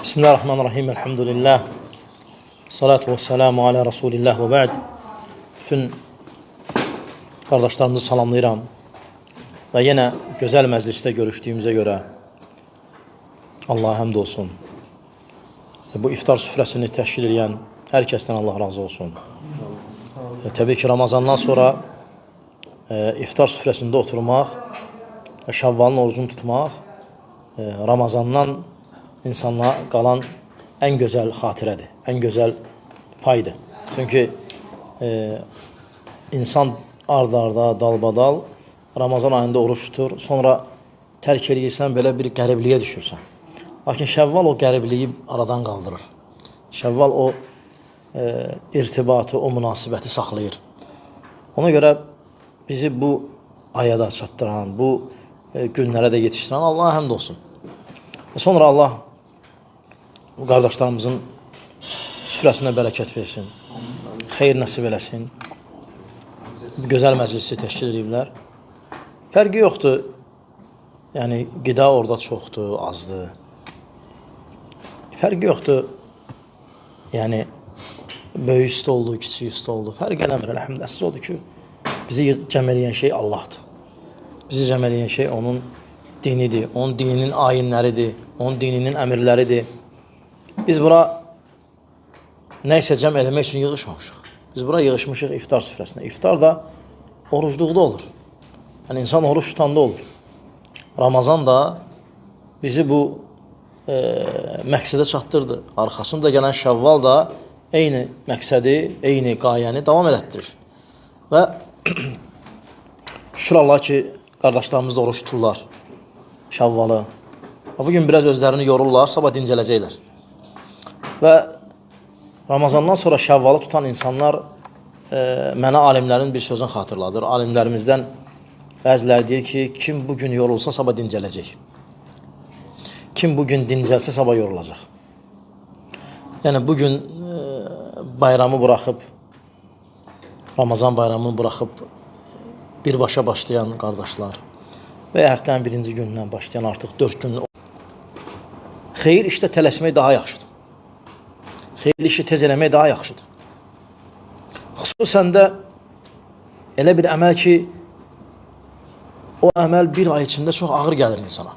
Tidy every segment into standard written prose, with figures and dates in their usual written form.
Bismillahirrahmanirrahim. Elhamdülillah. Salatu ve selamu ala Resulillah ve ba'd. Bütün qardaşlarımızı salamlayıram. Və yenə gözəl məclisdə görüşdüyümüzə görə Allaha həmd olsun. Bu iftar süfrəsini təşkil edən hər kəsdən Allah razı olsun. Təbii ki, Ramazandan sonra iftar süfrəsində oturmaq, Şəvvalın orucunu tutmaq Ramazandan insanlara qalan ən gözəl xatirədir, ən gözəl paydır. Çünki insan ard-arda, dalbadal Ramazan ayında oruç tutur, sonra tərk eləyirsən, belə bir qəribliyə düşürsən. Lakin Şəvval o qəribliyi aradan qaldırır. Şəvval o irtibatı, o münasibəti saxlayır. Ona görə bizi bu aya da çatdıran, bu günlərə də yetişdirən Allaha həmd olsun. Və sonra Allah bu qardaşlarımızın süfrəsinə bərəkət versin. Xeyir nəsib eləsin. Bu gözəl məclisi təşkil ediblər. Fərqi yoxdur. Yəni qida orada çoxdur, azdır. Fərqi yoxdur. Yəni böyük stoldur, kiçik stoldur. Fərq eləmir. Elhamdülillah. Əsas odur ki, bizi cəm eləyən şey Allahdır. Bizi cəm eləyən şey onun dinidir, onun dininin ayinləridir, onun dininin əmirləridir. Biz bura nə isə cəm eləmək üçün yığışmamışıq. Biz bura yığışmışıq iftar süfrəsinə. İftar da orucluqda olur. Yəni insan oruç tutanda olur. Ramazan da bizi bu məqsədə çatdırdı. Arxasında gələn Şəvval da eyni məqsədi, eyni qayəni davam elətdirir. Və şükür Allah ki, qardaşlarımız da oruç tuturlar Şəvvalı. Və bugün biraz özlərini yorurlar, sabah dincələcəklər. Və Ramazandan sonra Şəvvalı tutan insanlar mənə alimlərin bir sözünü xatırladır. Alimlərimizdən bəziləri deyir ki, kim bugün yorulsa sabah dincələcək. Kim bugün dincəlsə sabah yorulacaq. Yəni bugün bayramı buraxıb, Ramazan bayramını buraxıb birbaşa başlayan qardaşlar və ya həftənin birinci günündən başlayan artıq 4 gün xeyir işdə tələsmək daha yaxşıdır. Xeyirli işi tez eləmək daha yaxşıdır. Xüsusən də elə bir əməl ki, o əməl bir ay içində çox ağır gəlir insana.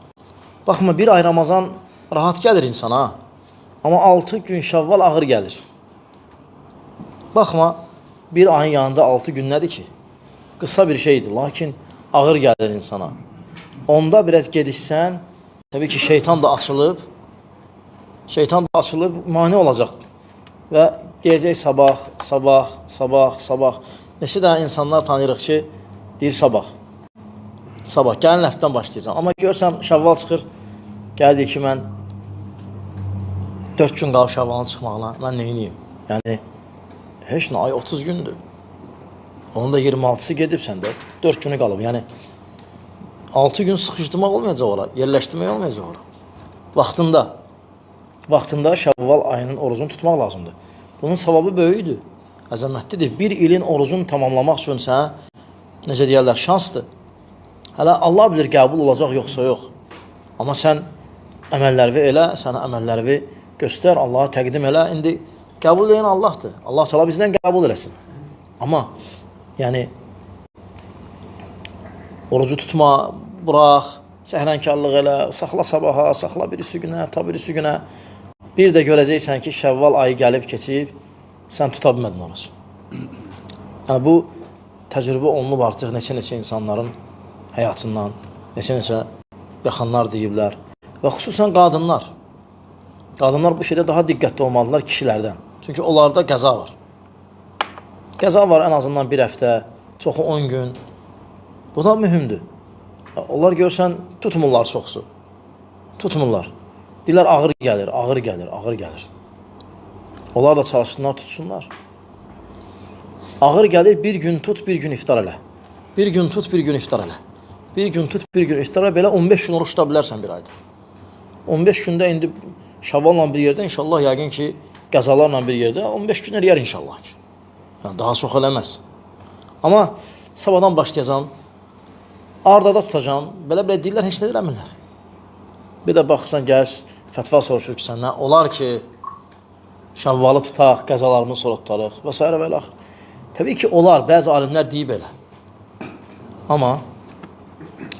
Baxma, bir ay Ramazan rahat gəlir insana. Amma 6 gün Şəvval ağır gəlir. Baxma, bir ayın yanında 6 gün nədir ki? Qısa bir şeydir, lakin ağır gəlir insana. Onda biraz gedişsən, təbii ki, şeytan da açılıb, şeytan da açılıb mane olacaq. Və deyəcək sabah, sabah, sabah, sabah. Neçə dənə insanlar tanıyırıq ki, deyir sabah. Sabah, gəlin həftədən başlayacağam. Amma görsən Şəvval çıxır, gəl deyir ki, mən 4 gün qalıb Şəvvalın çıxmağına, mən neyniyim? Yəni, heç nə, ay 30 gündür. Onun da 26-sı gedib səndə, 4 günü qalıb. Yəni, 6 gün sıxışdırmaq olmayacaq ora, yerləşdirmək olmayacaq ora. Vaxtında Şəvval ayının orucunu tutmaq lazımdır. Bunun savabı böyükdür, əzəmətlidir. Bir ilin orucunu tamamlamaq üçün sənə, necə deyərlər, şansdır. Hələ Allah bilir qəbul olacaq yoxsa yox. Amma sən əməllərini elə, sənə əməllərini göstər, Allaha təqdim elə. İndi qəbul edən Allahdır. Allah Teala bizdən qəbul eləsin. Amma yəni orucu tutma, burax, səhlənkarlıq elə, saxla sabaha, saxla birisi günə, ta birisi günə. Bir də görəcəksən ki, Şəvval ayı gəlib keçib, sən tuta bilmədin orucu. Yəni bu təcrübə olunub artıq neçə-neçə insanların həyatından, neçə-neçə yaxınlar deyiblər. Və xüsusən qadınlar. Qadınlar bu şeydə daha diqqətli olmalıdırlar kişilərdən. Çünki onlarda qəza var. Qəza var ən azından bir həftə, çoxu 10 gün. Bu da mühümdür. Onlar görsən tutmurlar çoxsu. Tutmurlar. Deyirlər ağır gəlir, ağır gəlir, ağır gəlir. Onlar da çalışsınlar, tutsunlar. Ağır gəlir, bir gün tut, bir gün iftar elə. Bir gün tut, bir gün iftar elə. Bir gün tut, bir gün iftar elə. Belə 15 gün oruç tuta bilərsən bir ayda. 15 gündə indi Şəvvalla bir yerdə inşallah yəqin ki, qəzalarla bir yerdə 15 gün eləyər inşallah ki. Yəni daha çox eləməz. Amma sabahdan başlayacağam. Ardada tutacağam. Belə-belə deyirlər, heç nə eləmirlər. Bir də baxırsan gəlir Fətva soruşur ki, səndən olar ki, Şəvvalı tutaq, qəzalarımızı sonra tutarıq və s. və ilaxır. Təbii ki, olar, bəzi alimlər deyib elə. Amma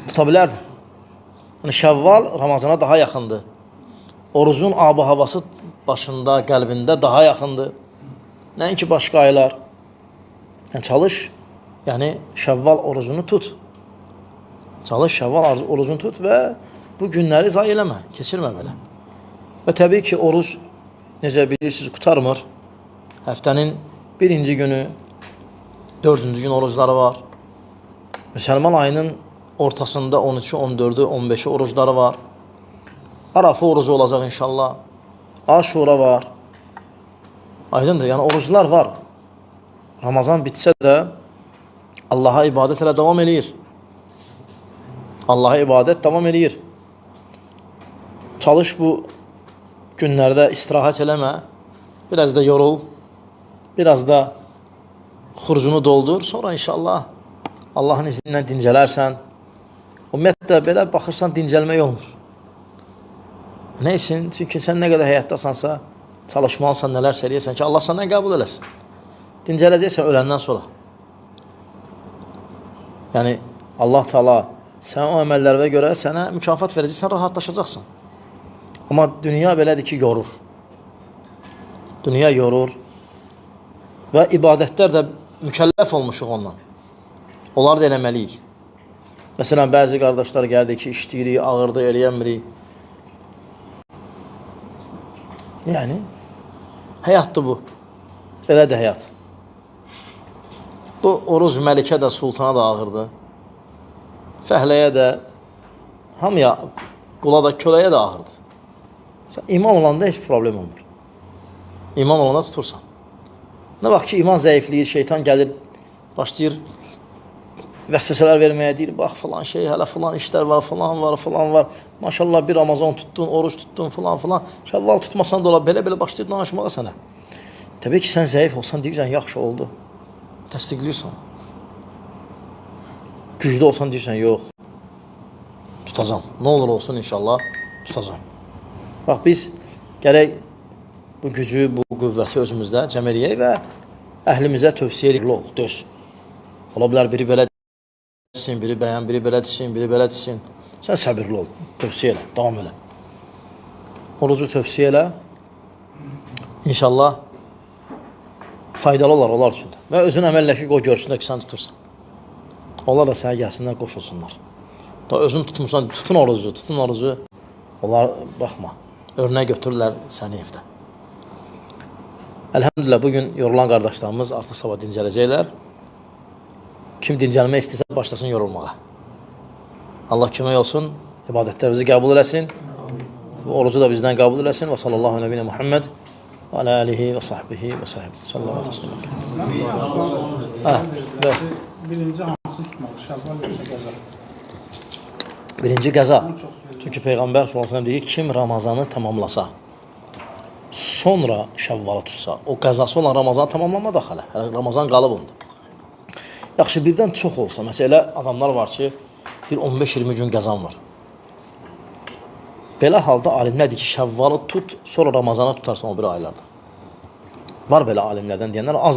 tuta bilərdin. Yəni, Şəvval Ramazana daha yaxındır. Orucun abı havası başında, qəlbində daha yaxındır. Nəinki başqa aylar. Yəni, çalış, yəni Şəvval orucunu tut. Çalış, Şəvval orucunu tut və bu günləri zayi eləmə, keçirmə belə. Və təbii ki, oruc necə bilirsiniz, qurtarmır. Həftənin birinci günü, dördüncü gün orucları var. Müsəlman ayının ortasında 13-ü, 14-ü, 15-i orucları var. Arafı orucu olacaq inşallah. Aşura var. Aydındır, yəni oruclar var. Ramazan bitsə də Allaha ibadət hələ davam eləyir. Allaha ibadət davam eləyir. Çalış bu günlərdə istirahət eləmə. Biraz da yorul. Biraz da xurcunu doldur. Sonra inşallah Allahın izni ilə dincələrsən. Ümumiyyətlə belə baxırsan dincəlmək olmur. Nə üçün? Çünki sən nə qədər həyatdasansa, çalışmalısan, nələrsə eləyəsən ki, Allah səndən qəbul eləsin. Dincələcəksən öləndən sonra. Yəni Allah Taala sən o əməllərinə görə sənə mükafat verəcək, sən rahatlaşacaqsan. Amma dünya belədir ki, yorur. Dünya yorur. Və ibadətlər də mükəlləf olmuşuq ondan. Onları da eləməliyik. Məsələn, bəzi qardaşlar gəldi ki, işləyirik, ağırdı, eləyəmirik. Yəni, həyatdır bu. Belədir həyat. Bu oruz məlikə də, sultana da ağırdır. Fəhləyə də, hamıya, qula da, köləyə də ağırdır. Sən iman olanda heç problem olmur. İman olanda tutursan. Nə vaxt ki, iman zəifləyir, şeytan gəlir, başlayır vəsvəsələr verməyə, deyir, bax filan şey, hələ filan işlər var, filan var, filan var. Maşallah bir Ramazan tutdun, oruç tutdun, filan filan. Şəvval tutmasan da olar, belə-belə başlayır danışmağa sənə. Təbii ki, sən zəif olsan, deyirsən, yaxşı oldu. Təsdiqləyirsən. Güclü olsan deyirsən, yox. Tutacam. Nə olur olsun inşallah tutacam. Bax biz gərək bu gücü, bu qüvvəti özümüzdə cəm eləyək və əhlimizə tövsiyə edirik. Ol, döz. Ola bilər biri belə desin, biri bəyən, biri belə desin, biri belə desin. Sən səbirli ol, tövsiyə elə, davam elə. Orucu tövsiyə elə. İnşallah faydalı olar onlar üçün də. Və özün əməllə ki, qoy görsünlər ki, sən tutursan. Onlar da sənə gəlsinlər, qoşulsunlar. Da özün tutmusan, tutun orucu, tutun orucu. Onlar baxma, örnək götürürlər səni evdə. Elhamdülillah bugün yorulan qardaşlarımız artıq sabah dincələcəklər. Kim dincəlmək istəyirsə başlasın yorulmağa. Allah kömək olsun, ibadətlərimizi qəbul eləsin. Bu orucu da bizdən qəbul eləsin. Və sallallahu nəbiyyə Muhammed və alə alihi və sahbihi və sahbihi. Sallallahu aleyhi və sellem. Hə, ver. Birinci hansı tutmalı? Şəvval yoxsa qəza? Birinci qəza. Çünki Peyğəmbər sallallahu əleyhi və səlləm deyir, kim Ramazanı tamamlasa, sonra Şəvvalı tutsa, o qəzası olan Ramazanı tamamlamadı axı hələ. Hələ Ramazan qalıb onda. Yaxşı, birdən çox olsa, məsələn, elə adamlar var ki, bir 15-20 gün qəzan var. Belə halda alimlər deyir ki, Şəvvalı tut, sonra Ramazanı tutarsan o bir aylarda. Var belə alimlərdən deyənlər, az